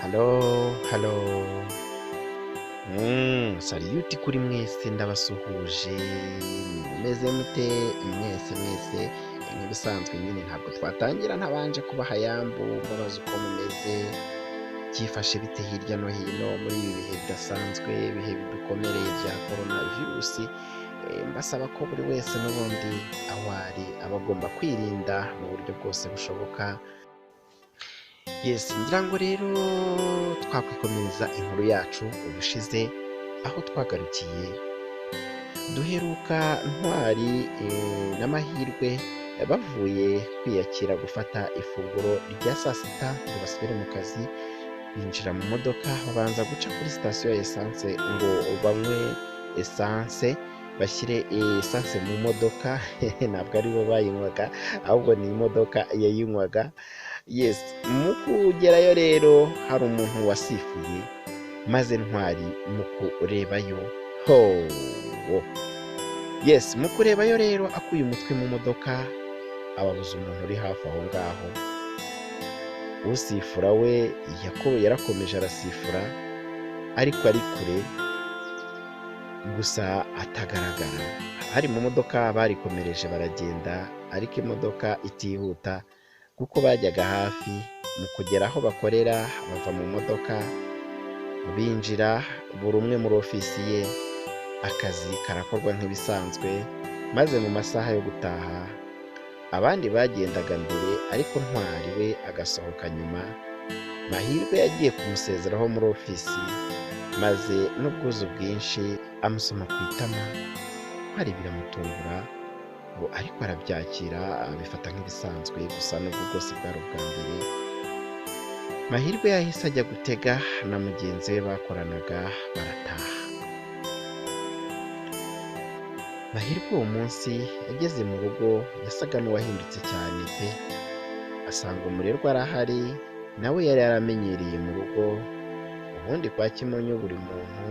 Hello, hello. Salute kuri mwese, ndabasuhuje. Mumeze mute mwese mwese? Nk'ibisanzwe nyine ntabwo twatangira ntabanje kubaha yambu, mbabaza uko mumeze, byifashe bite hirya no hino muri ibi bihe bidasanzwe, ibihe bidukomereye bya corona virusi. Mbasaba ko buri wese n'ubundi aho ari aba agomba kwirinda mu buryo bwose bushoboka. Yes, ngira ngo rero twakwikomereza inkuru yacu ubushize aho twagarukiye. Duheruka Ntwari n'Amahirwe bavuye kwiyakira gufata ifunguro rya saa sita ngo basubire mu kazi. Binjira mu modoka, babanza guca kuri sitasiyo ya esanse ngo banywe esanse, bashyire esanse mu modoka. Ntabwo aribo bayinywaga, ahubwo ni imodoka yayinywaga. Yes, mu kugerayo rero hari umuntu wasifuye, maze Ntwari mu kurebayo ho, yes, mu kurebayo rero akuye umutwe mu modoka ababuza umuntu uri hafi aho ngaho. Usifura we yarakomeje arasifura, ariko ari kure gusa atagaragara. Abari mu modoka barikomereje baragenda, ariko imodoka itihuta kuko bajyaga hafi. Mu kugera aho bakorera bava mu modoka binjira buri umwe muri ofisi ye, akazi karakorwa nk'ibisanzwe. Maze mu masaha yo gutaha abandi bagendaga mbere, ariko Ntwari we agasohoka nyuma. Mahirwe yagiye kumusezeraho muri ofisi, maze n'ubwuzu bwinshi amusoma ku itama. Ntwari biramutungura ngo, ariko arabyakira abifata nk'ibisanzwe, gusa nubwo bwose bwari ubwa mbere. Mahirwe yahise ajya gutega na mugenzi we bakoranaga barataha. Mahirwe uwo munsi yageze mu rugo yasaga n'uwahindutse cyane pe. Asanga Umurerwa arahari, nawe yari yaramenyereye mu rugo. Ubundi kwa Kimonyo buri muntu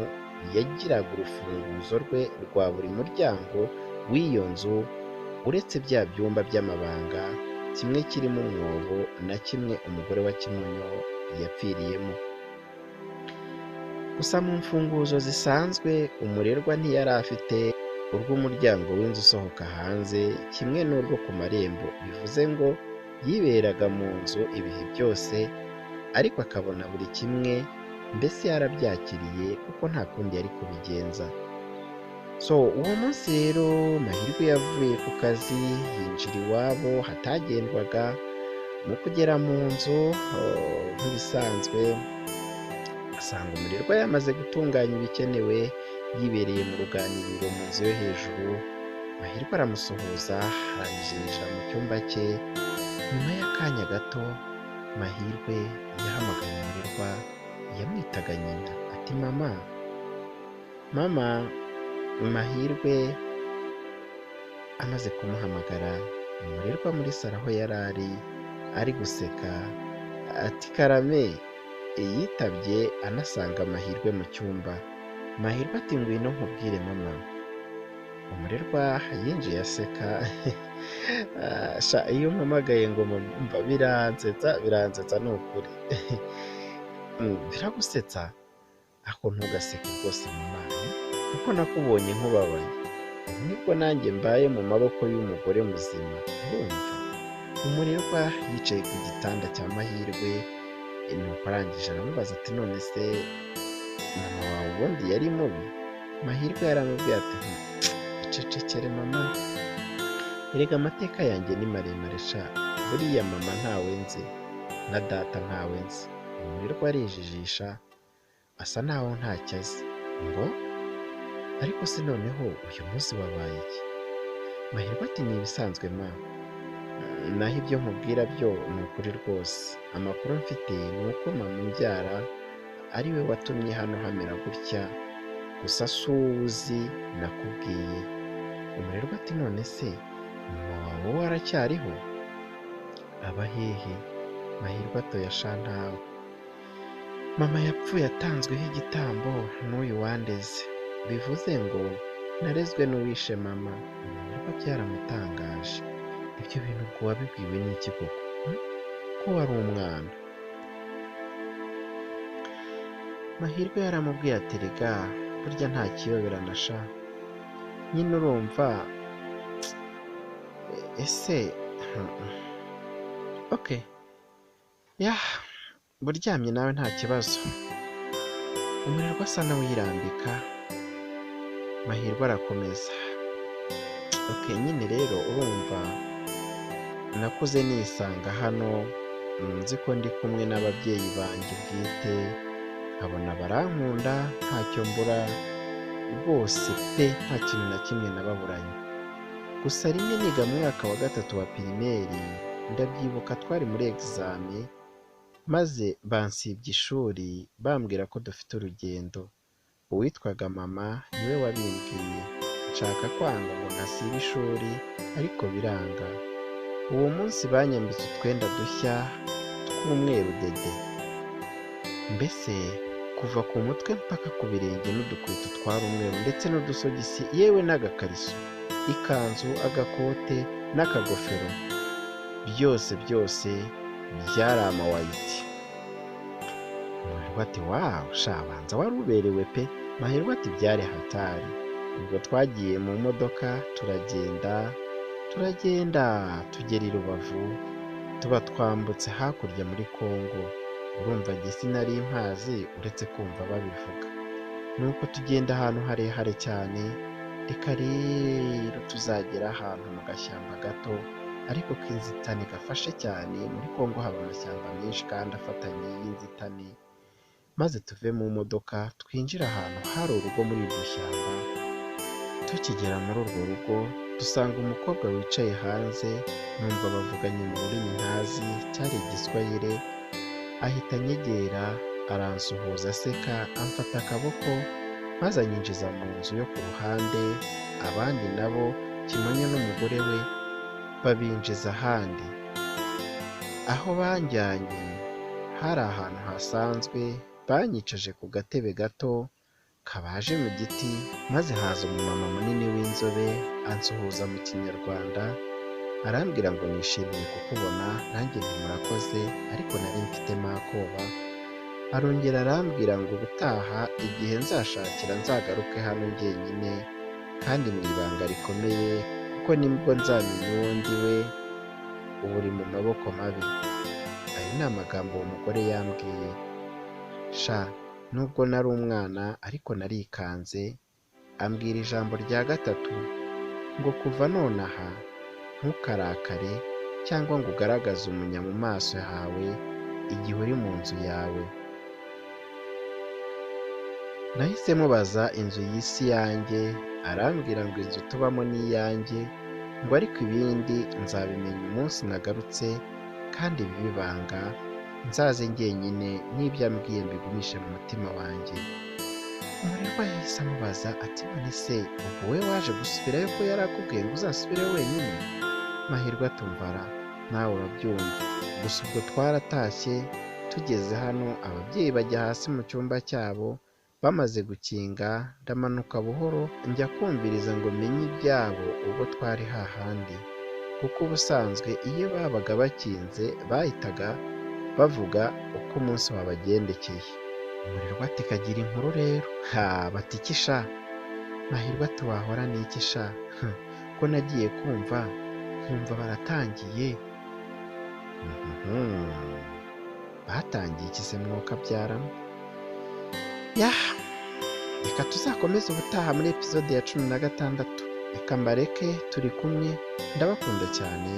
yagiraga urufunguzo rwe rwa buri muryango w'iyo nzu, uretse bya byumba by'amabanga, kimwe kirimo umwobo na kimwe umugore wa Kimonyo yapfiriyemo. Gusa mu mfunguzo zisanzwe Umurerwa ntiyari afite urw'umuryango w'inzu usohoka hanze kimwe n'urwo ku marembo, bivuze ngo yiberaga mu nzu ibihe byose, ariko akabona buri kimwe, mbese yarabyakiriye kuko nta kundi yari kubigenza. So uwo munsi rero Mahirwe yavuye ku kazi yinjira iwabo hatagendwaga. Mu kugera mu nzu nk'ibisanzwe asanga Umurerwa yamaze gutunganya ibikenewe, yibereye mu ruganiriro mu nzu yo hejuru. Mahirwe aramusuhuza, arangije yinjira mu cyumba cye. Nyuma y'akanya gato Mahirwe yahamagaye Umurerwa, yamwitaga nyina, ati mama, mama. Mahirwe amaze kumuhamagara, Umurerwa muri saro aho yari ari guseka ati karame. Yitabye anasanga Mahirwe mu cyumba. Mahirwe ati ngwino nkubwire mama. Umurerwa yinjiye aseka. Iyo umpamagaye ngo mba biransetsa, biransetsa ni ukuri. Biragusetsa ako ntugaseke rwose mama, kuko nakubonye nkubabaye. Ubu nibwo nanjye mbaye mu maboko y'umugore muzima, urumva. Umurerwa yicaye ku gitanda cya Mahirwe, nuko arangije aramubaza ati none se mama wawe ubundi yari mubi? Mahirwe yaramubwiye ati icecekere mama, erega amateka yanjye ni maremare sha, buriya mama ntawe nzi na data ntawe nzi. Umurerwa arijijisha asa naho ntacyo azi, ngo ariko se noneho uyu munsi wabaye iki? Mahirwe ati ni ibisanzwe ma, naho ibyo nkubwira byo ni ukuri rwose. Amakuru mfite ni uko mama umbyara ari we watumye hano hamera gutya, gusa si uzi nakubwiye. Umurerwa ati none se mama wawe we aracyariho? Aba hehe? Mahirwe atoya sha ntawe. Mama yapfuye atanzweho igitambo n'uyu wandeze, bivuze ngo narezwe n'uwishe mama. Umurerwa byaramutangaje. Ibyo bintu ubwo wabibwiwe n'iki koko? Ko wari umwana? Mahirwe yaramubwiye ati rega burya nta kiyoberana sha, nyine urumva ese okay ya buryamye nawe nta kibazo. Umurerwa asa n'uwirambika, Mahirwe arakomeza, okay nyine rero urumva nakuze nisanga hano, nzi ko ndi kumwe n'ababyeyi banjye bwite, nkabona barankunda ntacyo mbura rwose pe, nta kintu na kimwe nababuranye. Gusa rimwe niga mu mwaka wa 3 wa pirimeri, ndabyibuka twari muri egizame, maze bansibye ishuri bambwira ko dufite urugendo. Uwitwaga mama niwe wabimbwiye, nshaka kwanga ngo ntasibe ishuri ariko biranga. Uwo munsi banyambitse utwenda dushya tw'umweru dede, mbese kuva ku mutwe mpaka ku birenge n'udukweto twari umweru ndetse n'udusogisi, yewe n'agakariso, ikanzu, agakote n'akagofero, byose byose byari amawayiti. Umurerwa ati wawu sha, banza wari uberewe pe. Mahirwe ati byari hatari. Ubwo twagiye mu modoka turagenda turagenda tugera i Rubavu, tuba twambutse hakurya muri Kongo. Urumva njye sinari mpazi uretse kumva babivuga. Nuko tugenda ahantu harehare cyane, reka rero tuzagera ahantu mu gashyamba gato ariko k'inzitane gafashe cyane. Muri Kongo haba amashyamba menshi kandi afatanye y'inzitane. Maze tuve mu modoka twinjire ahantu hari urugo muri iryo shyamba. Tukigera muri urwo rugo dusanga umukobwa wicaye hanze, numva bavuganye mu rurimi ntazi, cyari igiswahili. Ahita anyegera aransuhuza aseka, amfata akaboko maze anyinjiza mu nzu yo ku ruhande. Abandi nabo Kimonyo n'umugore we babinjiza ahandi. Aho banjyanye hari ahantu hasanzwe, banyicaje ku gatebe gato kabaje mu giti, maze haza umumama munini w'inzobe ansuhuza mu Kinyarwanda, arambwira ngo nishimiye kukubona, nanjye nti murakoze, ariko nari mfitemo akoba. Arongera arambwira ngo ubutaha igihe nzashakira nzagaruke hano njyenyine kandi mu ibanga rikomeye, kuko nibwo nzamenya uwo ndi we, ubu uri mu maboko mabi. Ayo ni amagambo uwo mugore yambwiye. Sha, nubwo nari umwana ariko narikanze. Ambwira ijambo rya 3 ngo kuva nonaha ntukarakare cyangwa ngo ugaragaze umunya mu maso hawe igihe uri mu nzu yawe. Nahise mubaza inzu y'isi yanjye, arambwira ngo inzu tubamo ni iyanjye, ngo ariko ibindi nzabimenya umunsi nagarutse, kandi bibe ibanga, nzaze njyenyine n'ibyo ambwiye mbigumishe mu mutima wanjye. Umurerwa yahise amubaza ati none se ubwo we waje gusubirayo ko yari akubwiye ngo uzasubire wenyine? Mahirwe atumvara, nawe urabyumva. Gusa ubwo twaratashye tugeze hano, ababyeyi bajya hasi mu cyumba cyabo, bamaze gukinga ndamanuka buhoro njya kumviriza ngo menye ibyabo ubwo twari hahandi, kuko ubusanzwe iyo babaga bakinze bahitaga bavuga uko umunsi wabagendekeye. Umurerwa ati kagira inkuru rero. Ha, bati iki sha? Mahirwe ati wahora n'iki sha? Ko nagiye kumva nkumva baratangiye. Batangiye iki se mwuka byaramo? Ya, reka tuzakomeze ubutaha muri episode ya 16. Reka mbareke turi kumwe, ndabakunda cyane.